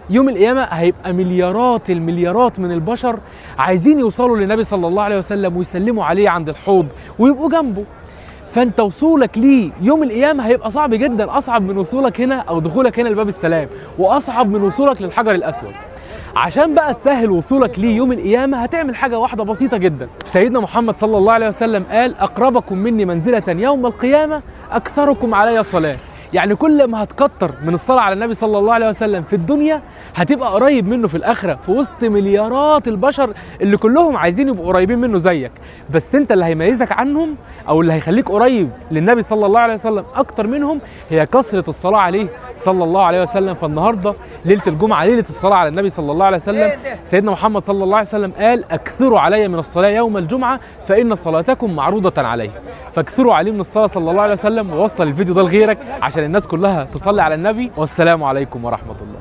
يوم القيامة هيبقى مليارات المليارات من البشر عايزين يوصلوا للنبي صلى الله عليه وسلم ويسلموا عليه عند الحوض ويبقوا جنبه. فانت وصولك ليه يوم القيامة هيبقى صعب جدا، اصعب من وصولك هنا او دخولك هنا لباب السلام، واصعب من وصولك للحجر الاسود. عشان بقى تسهل وصولك ليه يوم القيامة هتعمل حاجة واحدة بسيطة جدا. سيدنا محمد صلى الله عليه وسلم قال: اقربكم مني منزله يوم القيامة اكثركم علي صلاة. يعني كل ما هتكتر من الصلاة على النبي صلى الله عليه وسلم في الدنيا هتبقى قريب منه في الآخرة، في وسط مليارات البشر اللي كلهم عايزين يبقوا قريبين منه زيك. بس انت اللي هيميزك عنهم او اللي هيخليك قريب للنبي صلى الله عليه وسلم اكتر منهم هي كثرة الصلاة عليه صلى الله عليه وسلم. فالنهارده ليلة الجمعة، ليلة الصلاة على النبي صلى الله عليه وسلم، سيدنا محمد صلى الله عليه وسلم قال: اكثروا علي من الصلاة يوم الجمعة فإن صلاتكم معروضة علي. فاكثروا عليه من الصلاة صلى الله عليه وسلم، ووصل الفيديو ده لغيرك عشان الناس كلها تصلي على النبي. والسلام عليكم ورحمة الله.